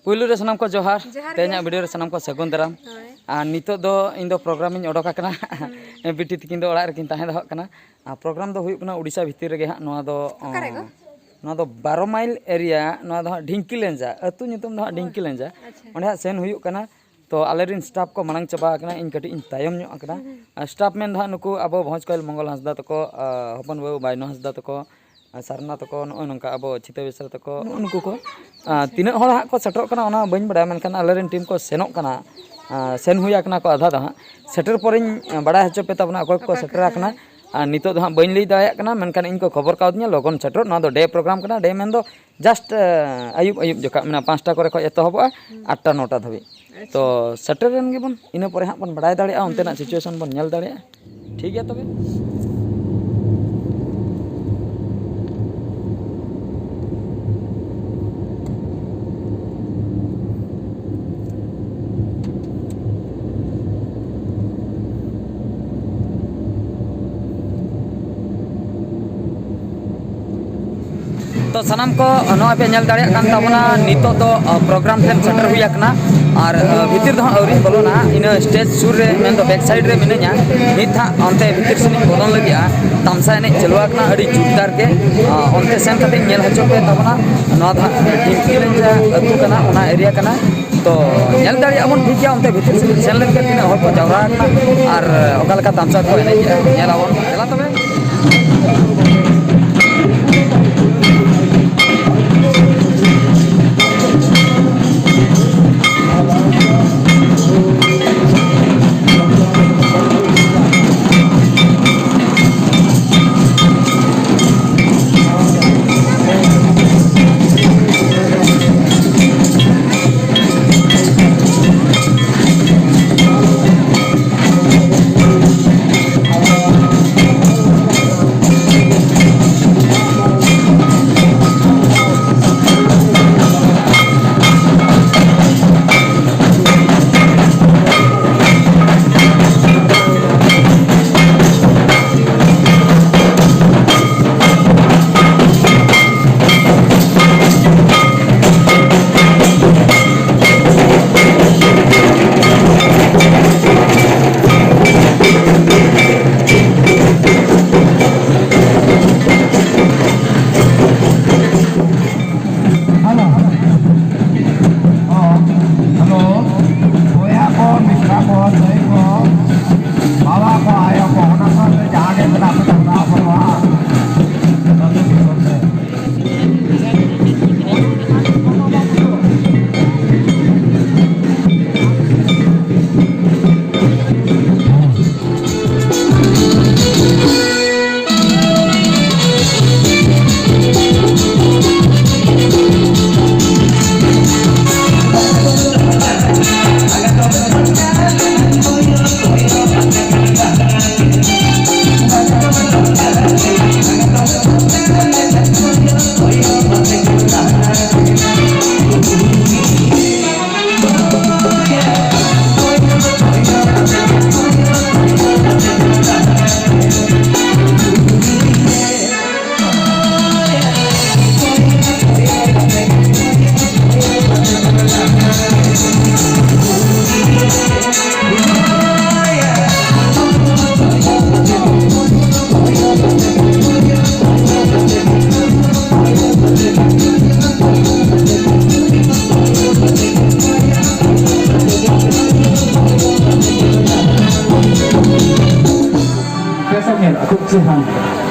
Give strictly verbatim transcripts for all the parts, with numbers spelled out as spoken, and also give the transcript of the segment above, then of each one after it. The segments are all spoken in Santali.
ᱯᱩᱭᱞᱩ ᱨᱮ ᱥᱟᱱᱟᱢ ᱠᱚ ᱡᱚᱦᱟᱨ᱾ ᱡᱚᱦᱟᱨ ᱜᱮ᱾ ᱛᱮᱦᱮᱧᱟᱜ ᱵᱷᱤᱰᱤᱭᱳ ᱨᱮ ᱥᱟᱱᱟᱢ ᱠᱚ ᱥᱟᱹᱜᱩᱱ ᱫᱟᱨᱟᱢ᱾ ᱦᱳᱭ᱾ ᱟᱨ ᱱᱤᱛᱚᱜ ᱫᱚ ᱤᱧ ᱫᱚ ᱯᱨᱳᱜᱨᱟᱢ ᱤᱧ ᱚᱰᱚᱠ ᱟᱠᱟᱱᱟ᱾ ᱵᱤᱴᱤ ᱛᱤᱠᱤᱱ ᱫᱚ ᱚᱲᱟᱜ ᱨᱮᱠᱤᱱ ᱛᱟᱦᱮᱸ ᱫᱚᱦᱚᱜ ᱠᱟᱱᱟ᱾ ᱟᱨ ᱯᱨᱳᱜᱨᱟᱢ ᱫᱚ ᱦᱩᱭᱩᱜ ᱠᱟᱱᱟ ᱩᱰᱤᱥᱟ ᱵᱷᱤᱛᱤᱨ ᱨᱮᱜᱮ ᱦᱟᱸᱜ᱾ ᱱᱚᱣᱟ ᱫᱚ, ᱚᱠᱟ ᱨᱮ ᱜᱚ? ᱱᱚᱣᱟ ᱫᱚ ᱵᱟᱨᱚ ᱢᱟᱭᱤᱞ ᱮᱨᱤᱭᱟ᱾ ᱱᱚᱣᱟ ᱫᱚ ᱦᱟᱸᱜ ᱰᱷᱤᱝᱠᱤ ᱞᱮᱸᱡᱟ, ᱟᱹᱛᱩ ᱧᱩᱛᱩᱢ ᱫᱚ ᱦᱟᱸᱜ ᱚ, ᱰᱷᱤᱝᱠᱤ ᱞᱮᱸᱡᱟ᱾ ᱟᱪᱪᱷᱟ᱾ ᱚᱸᱰᱮ ᱦᱟᱸᱜ ᱥᱮᱱ ᱦᱩᱭᱩᱜ ᱠᱟᱱᱟ᱾ ᱛᱚ ᱟᱞᱮᱨᱮᱱ ᱥᱴᱟᱯ ᱠᱚ ᱢᱟᱲᱟᱝ ᱪᱟᱵᱟ ᱟᱠᱟᱱᱟ, ᱤᱧ ᱠᱟᱹᱴᱤᱡ ᱤᱧ ᱛᱟᱭᱚᱢ ᱧᱚᱜ ᱟᱠᱟᱱᱟ᱾ ᱦᱩᱸ, ᱦᱩᱸ᱾ ᱟᱨ ᱥᱴᱟᱯ ᱢᱮᱱ ᱫᱚ ᱦᱟᱸᱜ ᱱᱩᱠᱩ ᱟᱵᱚ ᱵᱷᱚᱸᱡᱽ ᱠᱚᱭᱮᱞ ᱢᱚᱝᱜᱚᱞ ᱦᱟᱸᱥᱫᱟ ᱛᱟᱠᱚ, ᱟᱨ ᱦᱚᱯᱚᱱ ᱵᱟᱹᱵᱩ ᱵᱟᱭᱱᱚ ᱦᱟᱸᱥᱫᱟ ᱛᱟᱠᱚ, ᱟᱨ ᱥᱟᱨᱱᱟ ᱛᱟᱠᱚ, ᱱᱚᱜᱼᱚᱭ ᱱᱚᱝᱠᱟ ᱟᱵᱚ ᱪᱷᱤᱛᱟᱹ ᱵᱮᱥᱨᱟ ᱛᱟᱠᱚ, ᱱᱩᱜᱼᱩ ᱱᱩᱠᱩ ᱠᱚ᱾ ᱟᱨ ᱟᱪᱪᱷᱟ᱾ ᱛᱤᱱᱟᱹᱜ ᱦᱚᱲ ᱦᱟᱸᱜ ᱠᱚ ᱥᱮᱴᱮᱨᱚᱜ ᱠᱟᱱᱟ ᱚᱱᱟ ᱵᱟᱹᱧ ᱵᱟᱲᱟᱭᱟ, ᱢᱮᱱᱠᱷᱟᱱ ᱟᱞᱮᱨᱮᱱ ᱴᱤᱢ ᱠᱚ ᱥᱮᱱᱚᱜ ᱠᱟᱱᱟ, ᱟᱨ ᱥᱮᱱ ᱦᱩᱭ ᱟᱠᱟᱱᱟ ᱠᱚ ᱟᱫᱷᱟ ᱫᱚ ᱦᱟᱸᱜ᱾ ᱥᱮᱴᱮᱨ ᱯᱚᱨᱮᱧ ᱵᱟᱲᱟᱭ ᱦᱚᱪᱚ ᱯᱮ ᱛᱟᱵᱚᱱᱟ ᱚᱠᱚᱭ ᱠᱚᱠᱚ ᱚᱠᱚᱭ ᱠᱚ, ᱥᱮᱴᱮᱨ ᱟᱠᱟᱱᱟ᱾ ᱦᱮᱸ᱾ ᱟᱨ ᱱᱤᱛᱚᱜ ᱫᱚ ᱦᱟᱸᱜ ᱵᱟᱹᱧ ᱞᱟᱹᱭ ᱫᱟᱲᱮᱭᱟᱜ ᱠᱟᱱᱟ, ᱢᱮᱱᱠᱷᱟᱱ ᱤᱧ ᱠᱚ ᱠᱷᱚᱵᱚᱨ ᱠᱟᱣᱫᱤᱧᱟ ᱞᱚᱜᱚᱱ ᱥᱮᱴᱮᱨᱚᱜ᱾ ᱱᱚᱣᱟ ᱫᱚ ᱰᱮ ᱯᱨᱳᱜᱨᱟᱢ ᱠᱟᱱᱟ, ᱰᱮ ᱢᱮᱱᱫᱚ ᱡᱟᱥᱴ, ᱮ, ᱟᱹᱭᱩᱵ ᱟᱹᱭᱩᱵ ᱡᱚᱠᱷᱟ ᱢᱮᱱᱟᱜᱼᱟ, ᱯᱟᱸᱪᱴᱟ ᱠᱚᱨᱮ ᱠᱷᱚᱱ ᱮᱛᱚᱦᱚᱵᱚᱜᱼᱟ, ᱦᱩᱸ᱾ ᱟᱴᱴᱟ ᱱᱚᱴᱟ ᱫᱷᱟᱹᱵᱤᱡ᱾ ᱟᱪᱪᱷᱟ᱾ ᱛᱚ ᱥᱮᱴᱮᱨ ᱞᱮᱱ ᱜᱮᱵᱚᱱ, ᱤᱱᱟᱹ ᱯᱚᱨᱮ ᱦᱟᱸᱜ ᱵᱚᱱ ᱵᱟᱲᱟᱭ ᱫᱟᱲᱮᱭᱟᱜᱼᱟ ᱚᱱᱛᱮᱱᱟᱜ ᱦᱩᱸ᱾ ᱥᱤᱪᱩᱭᱮᱥᱚᱱ ᱵᱚᱱ ᱧᱮᱞ ᱫᱟᱲᱮᱭᱟᱜᱼᱟ᱾ ᱴᱷᱤᱠ ᱜᱮᱭᱟ ᱛᱚᱵᱮ᱾ ᱛᱚ ᱥᱟᱱᱟᱢ ᱠᱚ ᱱᱚᱜᱼᱚᱭ ᱯᱮ ᱧᱮᱞ ᱫᱟᱲᱮᱭᱟᱜ ᱠᱟᱱ ᱛᱟᱵᱚᱱᱟ, ᱱᱤᱛᱚᱜ ᱫᱚ, ᱟ, ᱯᱨᱳᱜᱨᱟᱢ ᱴᱷᱮᱱ ᱥᱮᱴᱮᱨ ᱦᱩᱭ ᱟᱠᱟᱱᱟ᱾ ᱟᱨ, ᱟ, ᱵᱷᱤᱛᱤᱨ ᱫᱚ ᱦᱟᱸᱜ ᱟᱹᱣᱨᱤᱧ ᱵᱚᱞᱚᱱᱟ, ᱤᱱᱟᱹ ᱥᱴᱮᱡᱽ ᱥᱩᱨ ᱨᱮ, ᱢᱮᱱᱫᱚ ᱵᱮᱠ ᱥᱟᱭᱤᱰ ᱨᱮ ᱢᱤᱱᱟᱹᱧᱟ᱾ ᱱᱤᱛ ᱦᱟᱸᱜ ᱚᱱᱛᱮ ᱵᱷᱤᱛᱤᱨ ᱥᱮᱫ ᱤᱧ ᱵᱚᱞᱚᱱ ᱞᱟᱹᱜᱤᱫᱼᱟ᱾ ᱛᱟᱢᱥᱟ ᱮᱱᱮᱡ ᱪᱟᱹᱞᱩ ᱟᱠᱟᱱᱟ ᱟᱹᱰᱤ ᱡᱳᱨᱫᱟᱨ ᱜᱮ᱾ ᱟ, ᱚᱱᱛᱮ ᱥᱮᱱ ᱠᱟᱛᱮᱧ ᱧᱮᱞ ᱦᱚᱪᱚ ᱯᱮ ᱛᱟᱵᱚᱱᱟ᱾ ᱱᱚᱣᱟ ᱫᱚ ᱦᱟᱸᱜ ᱰᱷᱤᱝᱠᱤ ᱞᱮᱸᱡᱟ ᱟᱹᱛᱩ ᱠᱟᱱᱟ, ᱚᱱᱟ ᱮᱨᱤᱭᱟ ᱠᱟᱱᱟ᱾ ᱛᱚ ᱧᱮᱞ ᱫᱟᱲᱮᱭᱟᱜᱼᱟ ᱵᱚᱱ ᱴᱷᱤᱠ ᱜᱮᱭᱟ, ᱚᱱᱛᱮ ᱵᱷᱤᱛᱤᱨ ᱥᱮᱫ ᱥᱮᱱ ᱞᱮᱱᱠᱷᱟᱱ ᱛᱤᱱᱟᱹᱜ ᱦᱚᱲ ᱠᱚ ᱡᱟᱣᱨᱟ ᱟᱠᱟᱱᱟ ᱟᱨ ᱚᱠᱟ ᱞᱮᱠᱟ ᱛᱟᱢᱥᱟ ᱠᱚ ᱮᱱᱮᱡᱮᱜᱼᱟ, ᱧᱮᱞ ᱟᱵᱚᱱ᱾ ᱫᱮᱞᱟ ᱛᱚᱵᱮ᱾ ᱠᱷᱩᱵ ᱪᱮᱦᱨᱟ᱾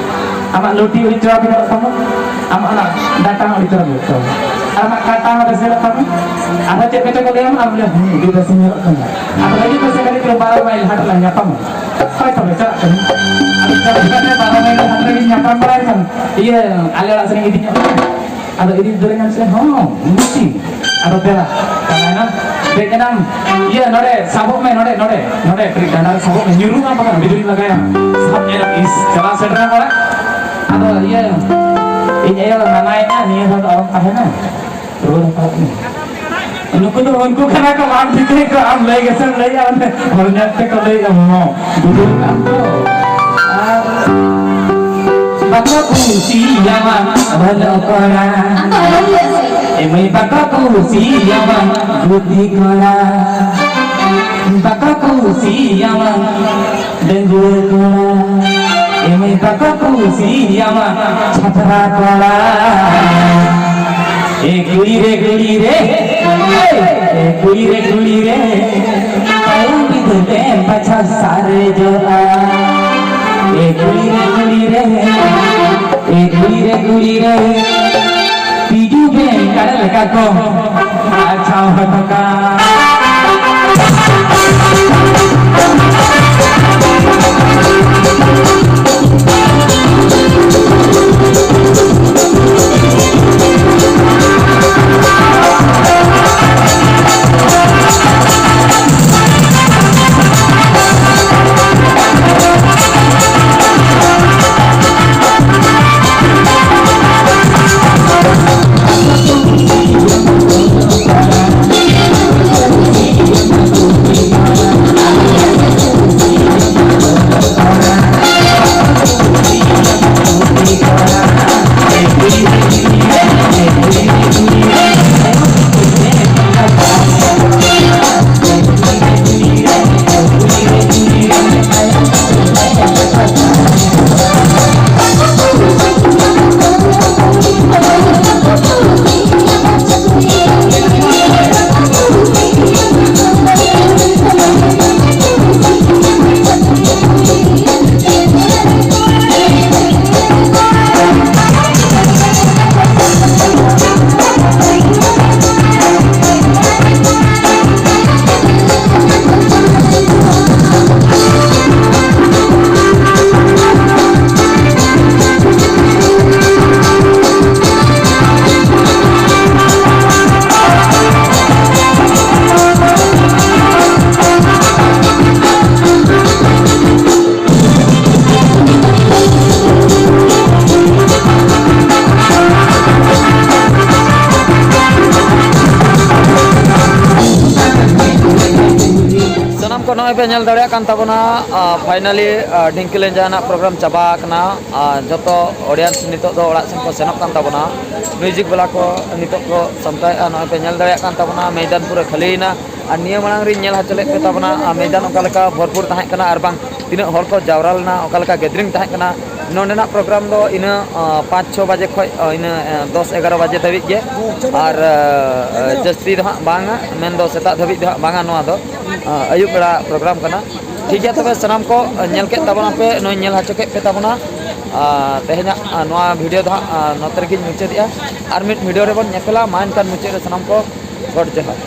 ᱟᱢᱟᱜ ᱞᱩᱴᱤ ᱟᱹᱰᱤ ᱪᱮᱦᱨᱟ ᱧᱮᱞᱚᱜ ᱛᱟᱢᱟ, ᱟᱢᱟᱜ ᱚᱱᱟ ᱰᱟᱴᱟ ᱦᱚᱸ ᱟᱹᱰᱤ ᱪᱮᱦᱨᱟ ᱧᱮᱞᱚᱜ ᱛᱟᱢᱟ, ᱟᱨ ᱟᱢᱟᱜ ᱠᱟᱴᱟ ᱦᱚᱸ ᱵᱮᱥ ᱧᱮᱞᱚᱜ ᱛᱟᱢᱟ᱾ ᱟᱨᱦᱚᱸ ᱪᱮᱫ ᱠᱚᱪᱚ ᱠᱚ ᱞᱟᱹᱭᱟ, ᱟᱢ ᱞᱟᱹᱭᱟ, "ᱦᱩᱸ, ᱟᱹᱰᱤ ᱵᱮᱥ ᱧᱮᱞᱚᱜ ᱠᱟᱱᱟ᱾" ᱟᱫᱚ ᱞᱟᱹᱜᱤᱫ ᱫᱚ ᱥᱮ ᱠᱟᱹᱴᱤᱡ ᱪᱩᱞᱩᱝ ᱵᱟᱨᱚ ᱢᱟᱭᱤᱞ ᱦᱟᱴ ᱞᱟᱝ ᱧᱟᱯᱟᱢᱟ᱾ ᱦᱳᱭ ᱛᱚᱵᱮ ᱪᱟᱞᱟᱜ ᱠᱟᱹᱱᱟᱹᱧ᱾ ᱟᱫᱚ ᱪᱟᱞᱟᱜ ᱠᱟᱛᱮ ᱵᱟᱨᱚ ᱢᱟᱭᱤᱞ ᱦᱟᱴ ᱨᱮᱜᱮᱧ ᱧᱟᱯᱟᱢ ᱵᱟᱲᱟᱭ ᱠᱷᱟᱱ, ᱤᱭᱟᱹ, ᱟᱞᱮ ᱚᱲᱟᱜ ᱥᱮᱱ ᱤᱧ ᱤᱫᱤ ᱧᱚᱜ ᱢᱮᱭᱟ᱾ ᱟᱫᱚ ᱤᱫᱤ ᱫᱟᱲᱮᱭᱟᱜ ᱠᱟᱱ ᱥᱮ? ᱦᱚᱸ, ᱢᱤᱫᱴᱤᱡ᱾ ᱟᱫᱚ ᱫᱮᱞᱟ, ᱪᱟᱞᱟᱣᱮᱱᱟ᱾ ᱫᱮᱡ ᱮᱱᱟᱢ᱾ ᱤᱭᱟᱹ, ᱱᱚᱰᱮ ᱥᱟᱵᱚᱜ ᱢᱮ, ᱱᱚᱰᱮ, ᱱᱚᱰᱮ, ᱱᱚᱰᱮ, ᱠᱟᱹᱴᱤᱡ ᱰᱟᱸᱰᱟ ᱨᱮ ᱥᱟᱵᱚᱜ ᱢᱮ, ᱧᱩᱨᱩᱜ ᱟᱢ ᱵᱟᱠᱷᱟᱱ ᱵᱤᱡᱽᱞᱤ ᱞᱟᱜᱟᱭᱟ᱾ ᱥᱟᱵ ᱧᱮᱞ, ᱤᱥ, ᱪᱟᱞᱟᱣ ᱥᱮᱴᱮᱨ ᱮᱱᱟ ᱚᱲᱟᱜ᱾ ᱟᱫᱚ ᱤᱭᱟᱹ, ᱤᱧ ᱟᱭᱳ ᱢᱟᱱᱟᱭᱮᱱᱟ, ᱱᱤᱭᱟᱹ ᱫᱷᱟᱣ ᱫᱚ ᱟᱞᱚᱢ ᱛᱟᱦᱮᱱᱟ᱾ ᱨᱩᱣᱟᱹᱲ ᱦᱟᱛᱟᱣ ᱢᱮ᱾ ᱱᱩᱠᱩ ᱫᱚ ᱩᱱᱠᱩ ᱠᱟᱱᱟ ᱠᱚ, ᱵᱟᱝ ᱴᱷᱤᱠᱟᱹ ᱠᱚ, ᱟᱢ ᱞᱟᱹᱭ ᱜᱮᱥᱮᱢ ᱞᱟᱹᱭᱟ, ᱚᱸᱰᱮ ᱦᱚᱲ ᱧᱮᱞ ᱛᱮᱠᱚ ᱞᱟᱹᱭᱟ, ᱦᱚᱸ, ᱵᱩᱡᱷᱟᱹᱣ ᱠᱟᱜ ᱟᱢ ᱛᱚ? ᱟᱨ ᱵᱟᱠᱚ ᱠᱩᱥᱤᱭᱟᱢᱟ ᱵᱷᱟᱞᱚ ᱠᱚᱲᱟ, ᱮᱢᱟᱹᱭ ᱵᱟᱠᱚ ᱠᱩᱥᱤᱭᱟᱢᱟ ᱜᱩᱛᱤ ᱠᱚᱲᱟ, ᱵᱟᱠᱚ ᱠᱩᱥᱤᱭᱟᱢᱟ ᱰᱟᱺᱜᱩᱣᱟᱹ ᱠᱚᱲᱟ, ᱮᱢᱟᱹᱭ ᱵᱟᱠᱚ ᱠᱩᱥᱤᱭᱟᱢᱟ ᱪᱷᱟᱯᱨᱟ ᱠᱚᱲᱟ᱾ ᱮ ᱠᱩᱲᱤ ᱨᱮ, ᱠᱩᱲᱤ ᱨᱮ, ᱮ ᱠᱩᱲᱤ ᱨᱮ, ᱠᱩᱲᱤ ᱨᱮ, ᱛᱟᱭᱚᱢ ᱵᱤᱫᱟᱹᱞ ᱛᱮ ᱯᱟᱪᱷᱟ ᱥᱟᱨᱮᱡᱚᱜᱼᱟ᱾ ᱮ ᱠᱩᱲᱤ ᱨᱮ, ᱠᱩᱲᱤ ᱨᱮ, ᱮ ᱠᱩᱲᱤ ᱨᱮ, ᱠᱩᱲᱤ ᱨᱮ, ᱛᱤᱡᱩ ᱵᱮᱱ ᱠᱟᱲᱮ ᱞᱮᱠᱟ ᱠᱚ ᱟᱪᱪᱷᱟ ᱦᱚᱴᱚ ᱠᱟᱜ᱾ ᱱᱚᱜᱼᱚᱭ ᱯᱮ ᱧᱮᱞ ᱫᱟᱲᱮᱭᱟᱜ ᱠᱟᱱ ᱛᱟᱵᱚᱱᱟ, ᱯᱷᱟᱭᱱᱟᱞᱤ ᱰᱷᱤᱝᱠᱤ ᱞᱮᱸᱡᱟ ᱨᱮᱱᱟᱜ ᱯᱨᱳᱜᱨᱟᱢ ᱪᱟᱵᱟ ᱟᱠᱟᱱᱟ᱾ ᱟᱨ ᱡᱚᱛᱚ ᱚᱰᱤᱭᱮᱱᱥ ᱱᱤᱛᱚᱜ ᱫᱚ ᱚᱲᱟᱜ ᱥᱮᱱ ᱠᱚ ᱥᱮᱱᱚᱜ ᱠᱟᱱ ᱛᱟᱵᱚᱱᱟ᱾ ᱢᱤᱣᱡᱤᱠ ᱵᱟᱞᱟ ᱠᱚ ᱱᱤᱛᱚᱜ ᱠᱚ ᱥᱟᱢᱴᱟᱣᱮᱫᱼᱟ᱾ ᱱᱚᱜᱼᱚᱭ ᱯᱮ ᱧᱮᱞ ᱫᱟᱲᱮᱭᱟᱜ ᱠᱟᱱ ᱛᱟᱵᱚᱱᱟ, ᱢᱚᱭᱫᱟᱱ ᱯᱩᱨᱟᱹ ᱠᱷᱟᱹᱞᱤᱭᱮᱱᱟ᱾ ᱟᱨ ᱱᱤᱭᱟᱹ ᱢᱟᱲᱟᱝ ᱨᱤᱧ ᱧᱮᱞ ᱦᱚᱪᱚ ᱞᱮᱫ ᱯᱮ ᱛᱟᱵᱚᱱᱟ, ᱟᱨ ᱢᱚᱭᱫᱟᱱ ᱚᱠᱟ ᱞᱮᱠᱟ ᱵᱷᱚᱨᱯᱩᱨ ᱛᱟᱦᱮᱸ ᱠᱟᱱᱟ ᱟᱨ ᱵᱟᱝ ᱛᱤᱱᱟᱹᱜ ᱦᱚᱲ ᱠᱚ ᱡᱟᱣᱨᱟ ᱞᱮᱱᱟ, ᱚᱠᱟ ᱞᱮᱠᱟ ᱜᱮᱫᱟᱨᱤᱝ ᱛᱟᱦᱮᱸ ᱠᱟᱱᱟ᱾ ᱱᱚᱰᱮᱱᱟᱜ ᱯᱨᱳᱜᱨᱟᱢ ᱫᱚ ᱤᱱᱟᱹ ᱯᱟᱸᱪ ᱪᱷᱚ ᱵᱟᱡᱮ ᱠᱷᱚᱱ ᱤᱱᱟᱹ ᱫᱚᱥ ᱮᱜᱟᱨᱚ ᱵᱟᱡᱮ ᱫᱷᱟᱹᱵᱤᱡ ᱜᱮ᱾ ᱟᱨ ᱡᱟᱹᱥᱛᱤ ᱫᱚ ᱦᱟᱸᱜ ᱵᱟᱝᱟ, ᱢᱮᱱᱫᱚ ᱥᱮᱛᱟᱜ ᱫᱷᱟᱹᱵᱤᱡ ᱫᱚ ᱦᱟᱸᱜ ᱵᱟᱝᱟ, ᱱᱚᱣᱟ ᱫᱚ ᱟᱹᱭᱩᱵ ᱵᱮᱲᱟ ᱯᱨᱳᱜᱨᱟᱢ ᱠᱟᱱᱟ᱾ ᱴᱷᱤᱠ ᱜᱮᱭᱟ, ᱛᱚᱵᱮ ᱥᱟᱱᱟᱢ ᱠᱚ ᱧᱮᱞ ᱠᱮᱫ ᱛᱟᱵᱚᱱᱟ ᱯᱮ, ᱱᱚᱣᱟᱧ ᱧᱮᱞ ᱦᱚᱪᱚ ᱠᱮᱫ ᱯᱮ ᱛᱟᱵᱚᱱᱟ᱾ ᱟᱨ ᱛᱮᱦᱮᱧᱟᱜ ᱱᱚᱣᱟ ᱵᱷᱤᱰᱤᱭᱳ ᱫᱚ ᱦᱟᱸᱜ ᱱᱚᱛᱮ ᱨᱮᱜᱮᱧ ᱢᱩᱪᱟᱹᱫᱮᱜᱼᱟ᱾ ᱟᱨ ᱢᱤᱫ ᱵᱷᱤᱰᱤᱭᱳ ᱨᱮᱵᱚᱱ ᱧᱮᱯᱮᱞᱟ᱾ ᱢᱟ ᱮᱱᱠᱷᱟᱱ ᱢᱩᱪᱟᱹᱫ ᱨᱮ ᱥᱟᱱᱟᱢ ᱠᱚ ᱜᱚᱰ ᱡᱚᱦᱟᱨ᱾